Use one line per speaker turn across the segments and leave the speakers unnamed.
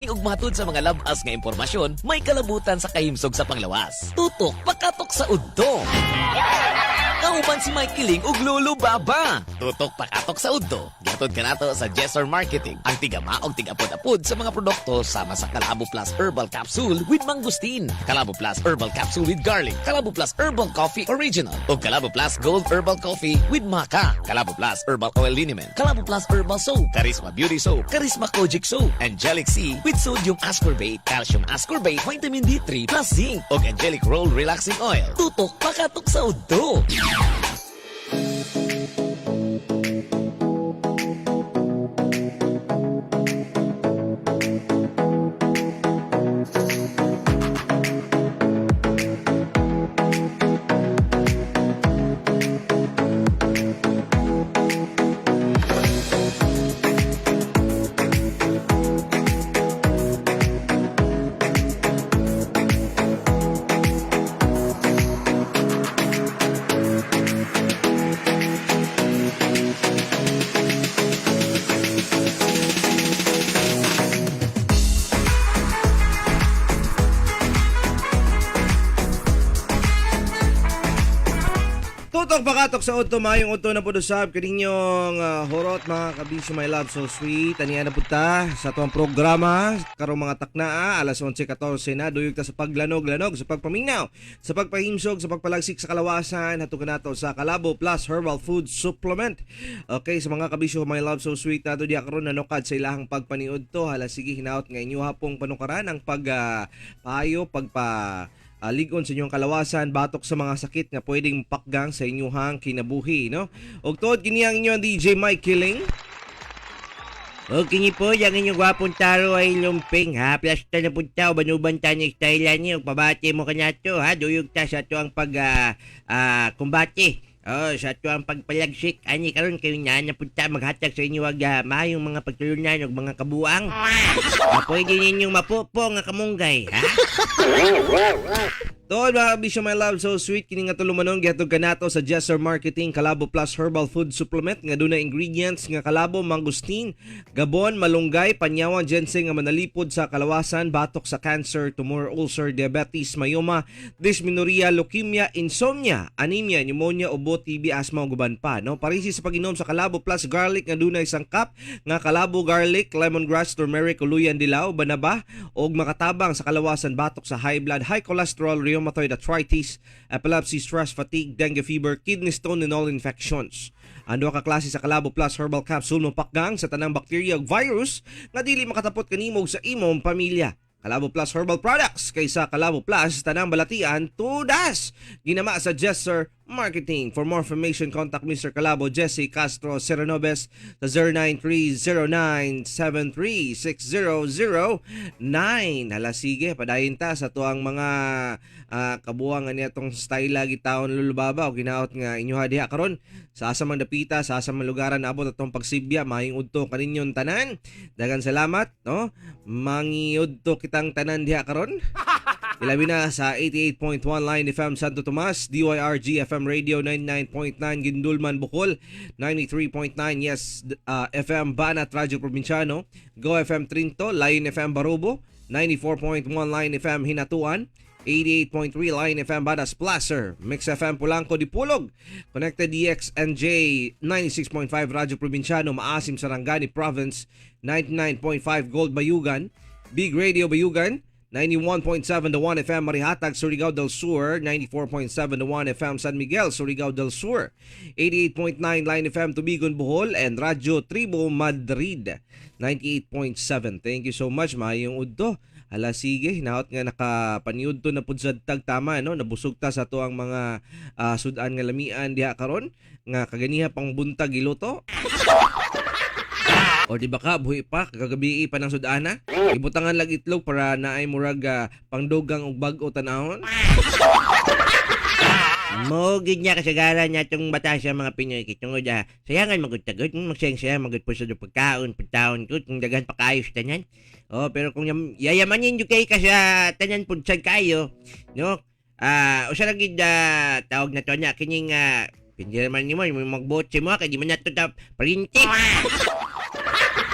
Ug matud sa mga labas nga impormasyon, may kalabutan sa kahimsog sa panglawas. Tutok pakatok sa udto. Kauban si Mike Kiling ug Lolo Baba. Tutok pakatok sa udto. Gihatod kanato sa Jessor Marketing, ang tigama og tigapod-apod sa mga produkto sama sa Kalabo Plus Herbal Capsule with Mangosteen, Kalabo Plus Herbal Capsule with Garlic, Kalabo Plus Herbal Coffee Original, ug Kalabo Plus Gold Herbal Coffee with Maca, Kalabo Plus Herbal Oil Liniment, Kalabo Plus Herbal Soap, Charisma Beauty Soap, Charisma Kojic Soap, Angelic C with Sodium Ascorbate, Calcium Ascorbate, Vitamin D3 plus Zinc, ug Angelic Roll Relaxing Oil. Tutok pakatok sa udto.
Tutok pakatok sa udto, maayong udto na po usab kaninyong horot, mga kabisyo, my love so sweet. Aniya na pud ta sa atuang programa karong mga taknaa, alas 11:14 na. Duyog ta sa paglanog-lanog, sa pagpaminaw, sa pagpahimsog, sa pagpalagsik sa kalawasan. Hatod kanato sa Kalabo Plus Herbal Food Supplement. Okay, sa mga kabisyo, my love so sweet nato diya karon nanukad sa ilahang pagpaniud to, hala sige, hinaot nga inyo hapong panukaran ang pag payo, pagpa ligon sa inyong kalawasan batok sa mga sakit nga pwedeng pakgang sa inyuhang kinabuhi, no? Og tuod kini ang inyong DJ Mike Killing.
O kini po, yang inyong gwapong taro ay lumping ha. Plasta na punta, uban-uban ta ni style niyo. Pabati mo kanato ha. Duyog ta sa ato ang pag kumbate. Oh, sa ato ang pagpalagsik. Ani karon kayo na napunta maghatag sa inyo ag maayong mga pagtulunan ug mga kabuang. Pwede ninyong mapupo nga kamunggay ha.
Tuod, mga kabisyo, my love so sweet, kini nga tulumanon gihatod kanato sa Jesser Marketing Kalabo Plus Herbal Food Supplement nga dunay ingredients nga kalabo, mangosteen, gabon, malunggay, panyawan, ginseng nga manalipod sa kalawasan batok sa cancer, tumor, ulcer, diabetes, myoma, dysmenorrhea, leukemia, insomnia, anemia, pneumonia, ubo, TB, asthma ug uban pa, no? Parisi sa pag-inom sa Kalabo Plus Garlic nga dunay sangkap nga kalabo, garlic, lemongrass, turmeric, uluyan dilaw, banaba ug makatabang sa kalawasan batok sa high blood, high cholesterol, rheumatoid arthritis, epilepsy, stress, fatigue, dengue fever, kidney stone, and all infections. Ang duha ka klase sa Kalabo Plus Herbal Capsule mopakgang sa tanang bakterya ug virus nga dili makatapot kanimo ug sa imong pamilya. Kalabo Plus Herbal Products, kaysa Kalabo Plus, tanang balatian tudas. Ginama sa Jesser Marketing. For more information, contact Mr. Kalabo Jesse Castro Serenobes sa 0930-973-6009. Hala sige, padayon ta sa tuang mga kabuang nga niya tong style lagi taon lulubaba o ginaot nga inyo diha karon sa asa mang dapita, sa asa mang lugaran abot atong pagsibya. Maayong udto kaninyong tanan. Daghang salamat, no? Mangiudto kitang tanan diha karon. Ilabi na sa 88.1 Line FM Santo Tomas, DYRG FM Radio 99.9 Guindulman Bohol, 93.9 Yes FM Banat Radyo Probinsyano, Go FM Trinto, Lion FM Barobo, 94.1 Line FM Hinatuan, 88.3 Line FM Badas Placer, Mix FM Polanco Dipolog, Connected DXNJ 96.5 Radyo Probinsyano Maasim Sarangani Province, 99.5 Gold Bayugan, Big Radio Bayugan, 91.7 The One FM Marihatag, Surigao del Sur, 94.7 The One FM San Miguel, Surigao del Sur, 88.9 Line FM Tubigon, Bohol, and Radyo Tribo Madrid, 98.7. Thank you so much. Maayong udto. Hala sige, hinaot nga nakapaniudto na pud sad tag tama, no? Nabusog ta sa tuang mga sudan nga lamian diha karon nga kaganiha pang buntag giluto. O di ba ka buhi pa kagabi pa ng sudana? Ibutangan lang itlog para naay murag pangdugang og bag-o tan-awon.
Mo gid niya kasagaran niya itong bata sa mga Pinoy kay tungod sayangan magud tagod magsayang magud po sa pagkaon pagtaon ko kung daghan pa kayo sa tanan. Oh, pero kung yayamanin jud kay ka sa tanan pud sad kayo, no? Usa ra gid tawag na to niya kining hindi man nimo magbotse mo kay di man nato ta parinti.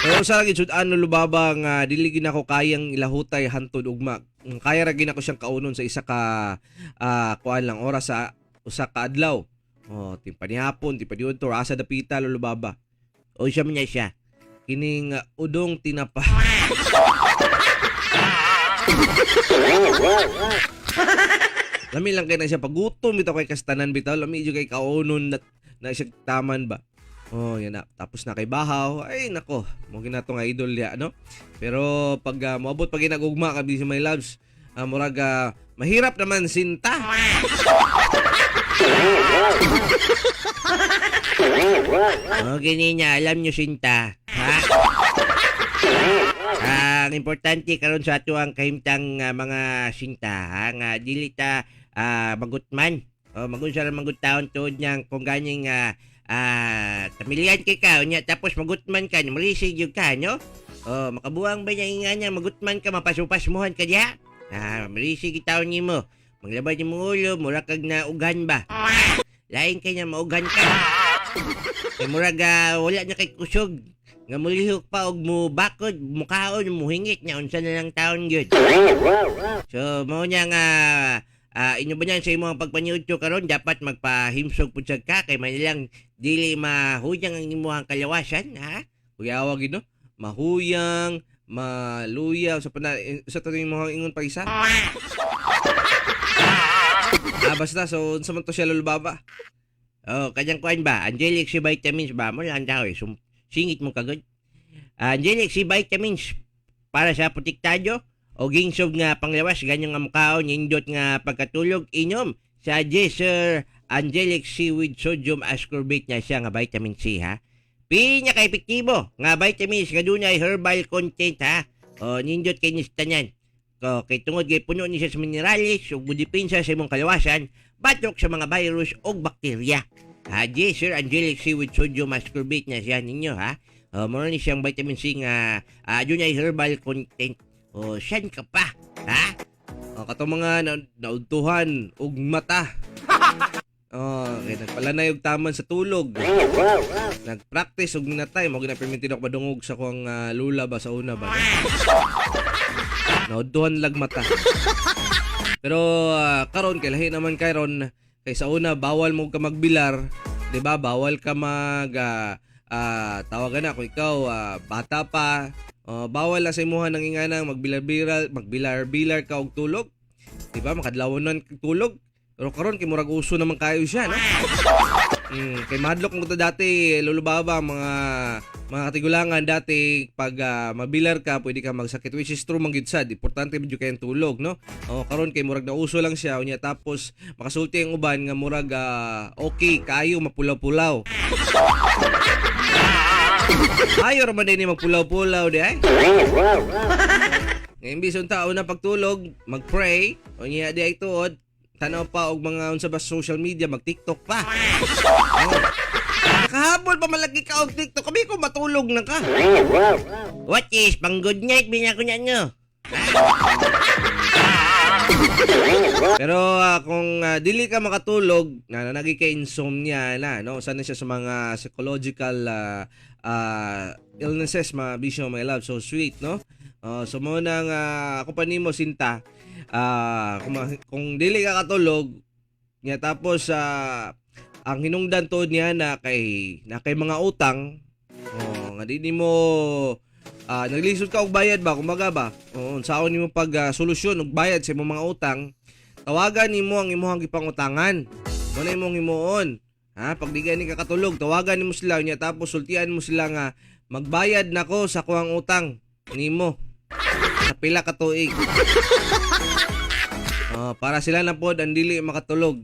Pero sa lagi sud-an, Lolo Baba, nga dili gid nako kayang ilahutay hantod ugma. Kaya ra gid nako siyang kaunon sa isa ka kuan lang oras sa usa ka adlaw. Oh, timpanihapon, timpaniudto, asa dapita, Lolo Baba.
O siya man niya siya.
Kining udong tinapa. Lami lang kay na siya pagutom bitaw kay kastanan bitaw, lami jud kay kaunon na, na siya taman ba. Oh, yan na. Tapos na kay bahaw. Ay nako, mo ginato nga idol ya no. Pero pag moabot pag ginagugma ka busy my loves, murag mahirap naman sinta.
O gini niya, alam nyo sinta. Ha? Ang importante karon sa ato ang kahimtang mga sinta ha nga dili ta magutman. O magunsa ra manggod taon tuod niyang kung ganing tamilian kay ka unya tapos magutman ka, malisig gyud ka no. O makabuang ba niya nga niya magutman ka mapasupas-muhan ka diha? Malisig taon nimo. Maglabad imong ulo, mura kag naughan ba. Lain kay niya maughan ka. Kay murag wala na kay kusog. Nga mulihok pa og mo bakod, mukaon, muhingit niya unsa na lang taon gyud. So mao niya nga inyo ba niyan sa imong pagpaniudto karon dapat magpahimsog pud sad ka kay man lang dili mahuyang ang imong kalawasan ha.
Kuyawa gid no. Mahuyang, maluya sa pana sa to yung mga ingon pa isa. Basta so unsa man to siya, Lolo Baba?
Oh, kanyang kuan ba? Angelic C vitamins ba mo lang daw eh. Singit mo kagod. Angelic C vitamins para sa protektado o gingsog nga panglawas ganyan nga mukaon nindot nga pagkatulog inom sa Sir Angelic C with sodium ascorbate na siya nga vitamin C ha. Pinaka-epektibo nga vitamins nga dunay herbal content ha. O nindot kay ni tanan. Ko kay tungod kay puno ni siya sa minerales ug mudepensa sa imong kalawasan batok sa mga virus o bakterya. Ha, J, Sir Angelic C with sodium ascorbate na siya ninyo ha. O, mao ni siyang vitamin C nga dunay herbal content. O, siyan ka pa, ha?
Oh, katong mga naudtuhan og mata. Oh, kay nagpalanay og taman sa tulog. Nagpractice og natay mo gina-permitin ako madungog sa kuang lula ba sa una ba. No? Naudtuhan lag mata. Pero karon kay lahi naman karon kay sa una bawal mo ka magbilar, 'di ba? Bawal ka mag tawagan na kung ikaw bata pa, oh, bawal na sa imuha nang ingana magbilar-bilar, magbilar-bilar ka og tulog. 'Di ba? Makadlawonan kag tulog. Pero karon kay murag uso naman kayo siya, no? Kay madlok mo to dati, Lolo Baba, mga katigulangan dati pag mabilar ka, pwede ka magsakit, which is true man gyud sad. Importante gyud kayong tulog, no? O karon kay murag nauso lang siya unya tapos makasulti ang uban nga murag okay kayo mapulaw-pulaw. Ayo ra man din ni magpulaw-pulaw di ay. Ngayon imbis unta una pagtulog, mag-pray, unya di ay tuod, tanaw pa og mga unsa ba social media, mag-TikTok pa. Oh. Nakahabol pa malagi ka og TikTok, kami ko matulog na ka.
What is pang good night binya ko niya no?
Pero kung dili ka makatulog, nananagi kay insomnia na, no? Sana siya sa mga psychological illnesses, mga bisyo, my love. So sweet, no? So mo nang ako pa nimo sinta, kung dili ka katulog, nya tapos ang hinungdan tuod niya na kay mga utang, oh, nga di nimo naglisod ka og bayad ba, kumbaga ba, oh, unsaon nimo pag solusyon og bayad sa imong mga utang, tawagan nimo ang imong gipangutangan. Mo na imong himuon. Ha, pag di gani ka katulog, tawagan nimo sila nya tapos sultian mo sila nga magbayad nako sa kuang utang nimo sa pila ka tuig. Oh, para sila na pod ang dili makatulog.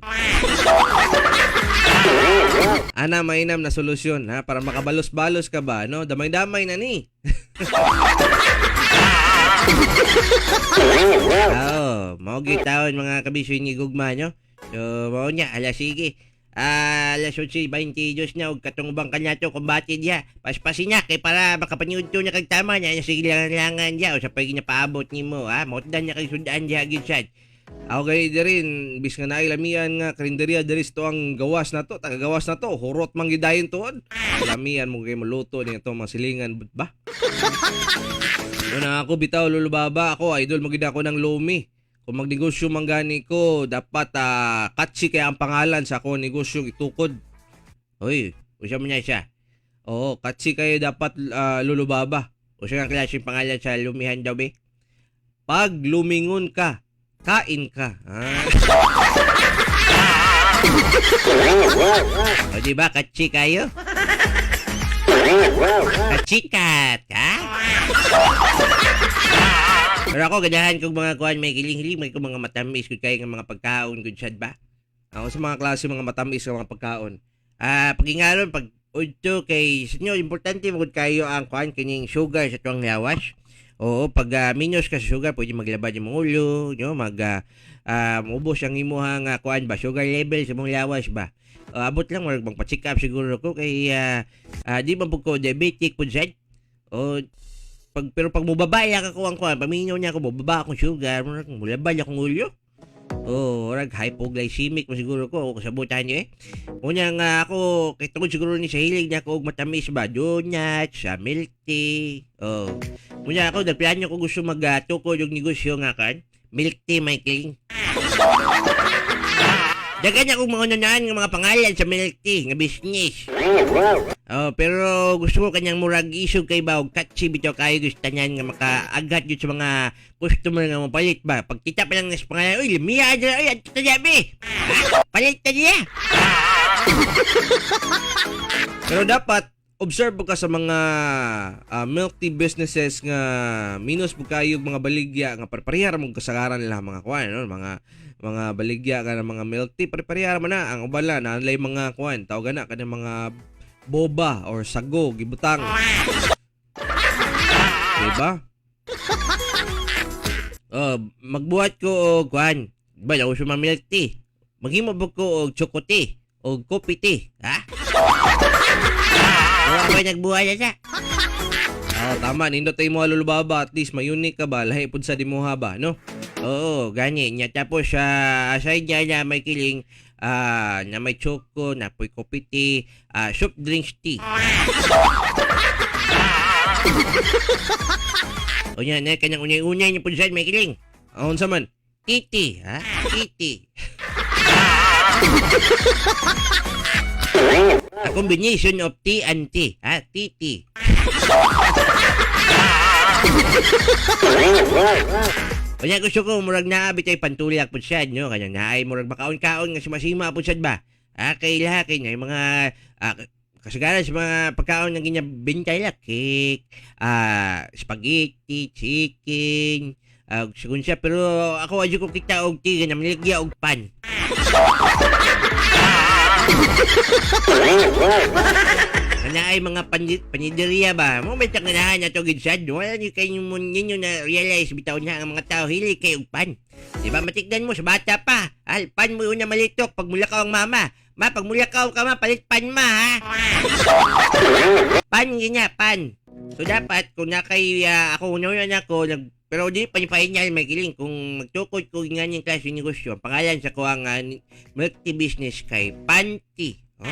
Ana mainam na solusyon ha para makabalos-balos ka ba no? Damay-damay na ni.
Oo, mao gyud taon mga kabisyo ni gugma no. So mao nya ala sige. Alas 11:22 na og katong ubang kanyato kumbate diha. Paspasin niya kay para makapaniudto niya kag tama niya sige lang langan diha o sa pag niya paabot nimo ha. Mautdan niya kay sudan diha gyud sad.
Ako gani diri bis nga naay lamian nga karinderya diri sa ang gawas na to, taga-gawas na to, hurot man gidayon tuod. Lamian mo kay moluto ni ato mga silingan ba? Una ako bitaw, Lolo Baba, ako idol mo gid ako ng Lomi. Kung magnegosyo man gani ko, dapat catchy kay ang pangalan sa ako negosyo itukod.
Uy, usa man na siya.
Oo, catchy kayo dapat, Lolo Baba.
Usa nga klaseng pangalan sa lumihan daw be.
Pag lumingon ka, kain ka. Ah.
O di ba katsi kayo? Katsikat, ha? Pero ako ganahan kog mga kuan may giling-hiling may kong mga matamis gud kay nga mga pagkaon gud sad ba.
Ako sa mga klase mga matamis nga mga pagkaon.
Ah, pagingaron pag udto kay sa inyo importante mo gud kayo ang kuan kining sugar sa tuang lawas. Oo, pag minus ka sa sugar pwede maglabad imong ulo, no, mag muubos ang imuhang kuan ba sugar level sa imong lawas ba. Abot lang murag magpa-check up siguro ko kay di man pud ko diabetic pud sad. O pag pero pag mubabaya ka ko ang kuan, paminaw niya ako mubaba akong sugar, murag mulabad akong ulo. Oh, murag hypoglycemic mo siguro ko o kasabutan niyo eh. Una nga ako, kay tungod siguro ni sa hilig niya ako og matamis ba, donuts, sa milk tea. Oh. Una ako, nagplano ko gusto magtukod og negosyo nga kan. Milk tea, may kiling. Daghan akong mga unanaan nga mga pangalan sa milk tea nga business. Oh, pero gusto ko kanyang murag isog kay ba og catchy bitaw kayo gusto tanan nga makaagat yun sa mga customer nga mopalit ba. Pagkita pa lang sa pangalan, uy, lumiya dira, uy, adto ta diya, be. Ha? Palit ta diya.
Pero dapat observe ka sa mga milk tea businesses nga minus po kayo mga baligya nga parparehara mong kasagaran nila mga kuan no mga mga baligya ka ng mga milk tea parparehara man na ang uban lang na mga kuan tawag na kanang mga boba or sago gibutang, diba?
Oh, magbuhat ko og kuan. Ba, nauso mga milk tea. Maghimo ba ko og choco tea o coffee tea, ha? Wala ko nagbuhat na siya.
Ah, tama nindot tayo mo, Lolo Baba, at least may-unique ka ba lahi pud sa dimuha ba, no?
Oo, gani niya. Tapos aside niya na may kiling na may choco, na may coffee tea, soft drinks tea. O niya, na kanyang unay-unay niya po siya, may kiling.
Ah, unsa man?
Titi, ha? Titi. A combination of tea and tea, ha? Titi. Kanya gusto ko murag naa bitay pantulak pud siya no kanya naay murag makaon-kaon nga sumasima pud siya ba. Ah, kay laha kay nga yung mga kasagaran sa mga pagkaon nga ginabintay la cake, spaghetti, chicken, sigun siya pero ako adyo ko kita og tea nga namaligya og pan. Nga ay mga panideria ba? Mo may tanganahan na to gid sad. Wala niyo kayo mo ninyo na realize bitaw na ang mga tao hili kay og pan. Di ba matignan mo sa bata pa? Al pan mo una malitok pag mulakaw ang mama. Ma, pag mulakaw ka ma, palit pan ma ha. Pan ginya, pan. So dapat kung nakay ako una ako nag pero di pa ni final may kiling kung magtukod ko nga niyang klase ng negosyo. Ang pangalan sa ko ang milk tea business kay Panty. Oh?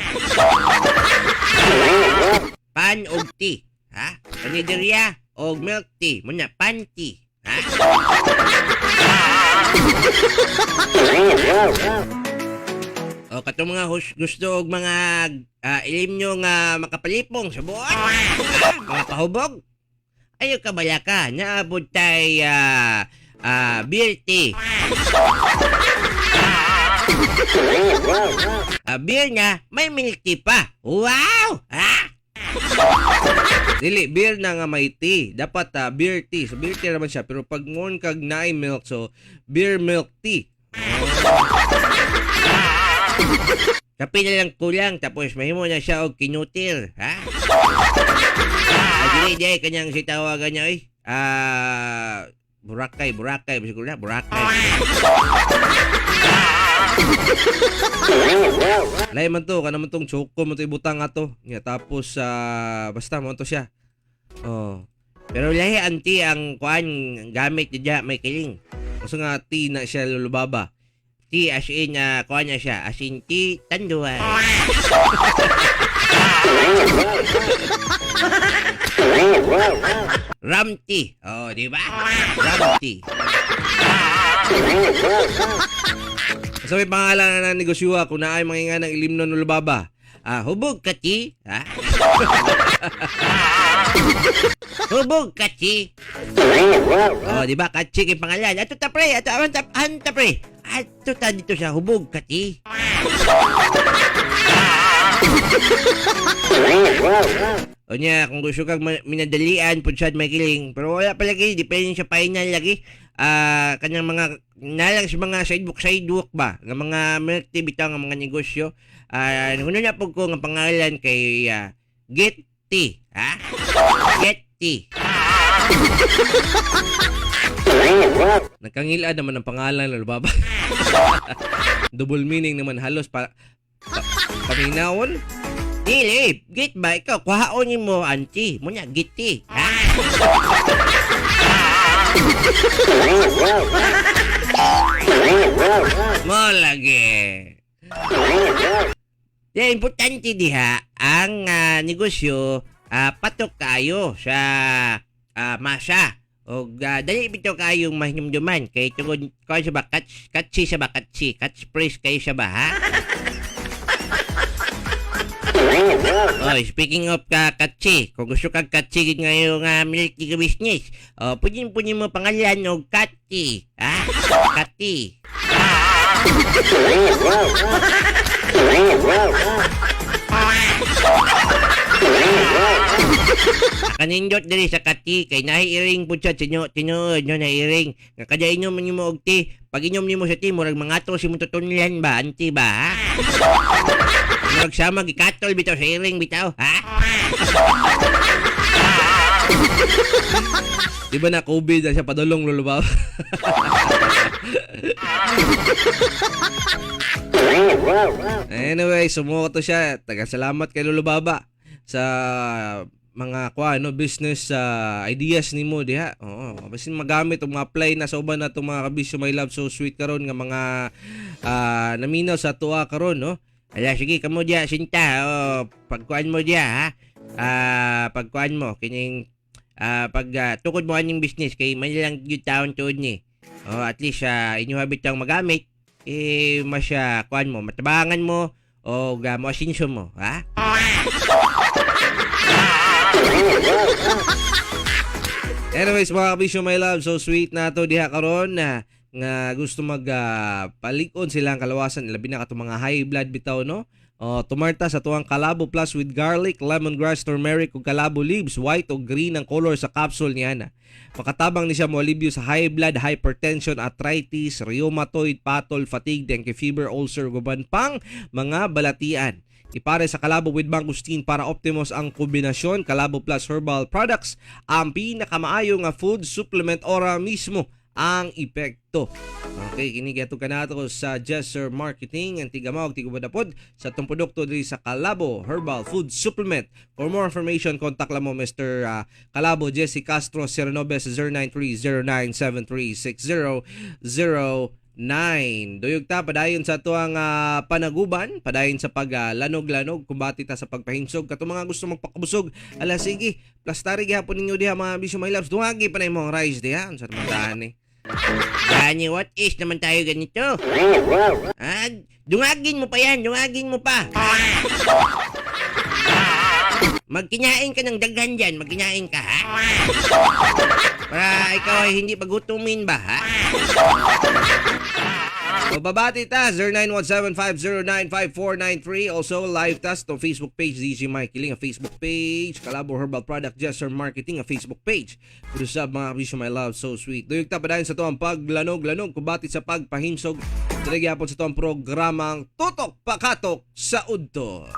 Pan og tea. Ha? Panideria og milk tea. Muna, panty. Ha? O katong mga gusto og mga ilim nyo nga makapalipong sa buot. Ha? Mga pahubog. Ayaw ka balaka, naabot tay beer tea. Beer nga, may milk tea pa. Wow! Ha?
Dili beer na nga may tea. Dapat beer tea. So beer tea naman siya pero pag ngon kag naay milk so beer milk tea.
Kape na lang kulang tapos mahimo na siya og kinutir, ha? Dili di kanyang sitawagan niya oy. Boracay, Boracay, siguro na Boracay.
Lahi man to kana man tong choco man to ibutang ato. Nya tapos basta mo to siya. Oh.
Pero lahi anti ang kuan gamit niya may kiling.
Kaso nga tea na siya, Lolo Baba?
Tea as in, kuha niya siya. As in, tea, tanduay. Rum tea. Oh, di ba? Rum tea.
Sa may pangalan na negosyo kung naay mga nga ng ilimnon, Lolo Baba.
Ah, hubog ka tea. Ha? Hubog ka tea. Oh, di ba? Katsi kay pangalan. Ato ta pre, ato anta anta pre. Ato ta dito sa hubog ka tea. O niya, kung gusto kang minadalian, pud sad may kiling. Pero wala pa lagi, depende sa final lagi. Ah, kanyang mga nalang sa mga sidewalk sidewalk ba nga mga milk tea bitaw nga mga negosyo. Ah, uh, na pud ko nga pangalan kay Get Tea, ha? Get Tea.
Nagkangilad naman ang pangalan, Lolo Baba. Double meaning naman halos pa paminawon.
Dili, get ba ikaw kuhaon nimo auntie, mo nya get tea, ha? Mo lagi. Yeah, importante diha ang negosyo patok kayo sa masa o dali bitaw kayong mahinumduman kay tungod kuan sa ba catch catchy sa ba catchy catchphrase kayo sa ba, ha? Oh, speaking of ka katsi, kung gusto kang katsi gid ngayon nga milk tea business, oh, pwede pwede mo pangalan og Katsi, ha? Kati. Kanindot diri sa Kati kay nahiiring pud siya tinuod no nahiiring nga kada inom nimo og tea, pag inom nimo sa tea murag mangato si mo tutunlan ba anti ba, ha? Murag sama gikatol bitaw sa iring bitaw, ha?
Di ba na COVID na siya padulong, Lolo Baba? Anyway, sumuko to siya. Taga salamat kay Lolo Baba sa mga kuan no business ideas nimo diha. Oo, basin magamit ug ma-apply na sa uban na itong mga kabisyo my love so sweet karon nga mga naminaw sa tuwa karon no.
Ala sige kamo diya sinta, oh, pagkuan mo diya, ha? Pagkuan mo kining pag tukod mo aning business kay man lang gyud taon tuod ni. Oh, at least inyo habit ang magamit eh mas kuan mo matabangan mo o mo asinso mo, ha?
Anyways, mga kabisyo my love, so sweet na to diha karon na nga gusto mag palig-on silang kalawasan labi na katong mga high blood bitaw no. Oh, tumarta sa tuwang Kalabo Plus with garlic, lemongrass, turmeric ug kalabo leaves, white o green ang color sa capsule niya na. Makatabang ni siya moalibyo sa high blood, hypertension, arthritis, rheumatoid, patol, fatigue, dengue fever, ulcer, ug uban pang mga balatian. Ipare sa Kalabo with mangosteen para optimos ang kombinasyon. Kalabo Plus Herbal Products ang pinakamaayo nga food supplement ora mismo ang epekto. Okay, kini gihatod kanato sa Jesser Marketing ang tigamaw tigubadapod sa atong produkto diri sa Kalabo Herbal Food Supplement. For more information, contact lang mo Mr. Kalabo Jesse Castro 09 09309736009. Duyog ta padayon sa tuang panaguban, padayon sa paglanog-lanog, kumbati ta sa pagpahinsog katong mga gusto magpakabusog. Ala sige, plastari gihapon ninyo diha mga bisyo my loves. Duhagi pa na imong rice diha. Unsa naman daan eh.
Gani, what is naman tayo ganito? Ah, dungagin mo pa yan, dungagin mo pa. Magkinain ka ng daghan dyan, magkinain ka, ha? Para ikaw ay hindi pagutumin ba, ha?
So, babati ta, 0917-509-5493. Also, live ta sa Facebook page, DJ Mike Kiling, ang Facebook page. Kalabo Herbal Product, Jesser Marketing, ang Facebook page. Pero sa mga kabisyo, my love, so sweet. Duyog ta padayon sa to ang paglanog-lanog, kumbati sa pagpahimsog. Dili gyapon sa to ang programang Tutok Pakatok sa Udto.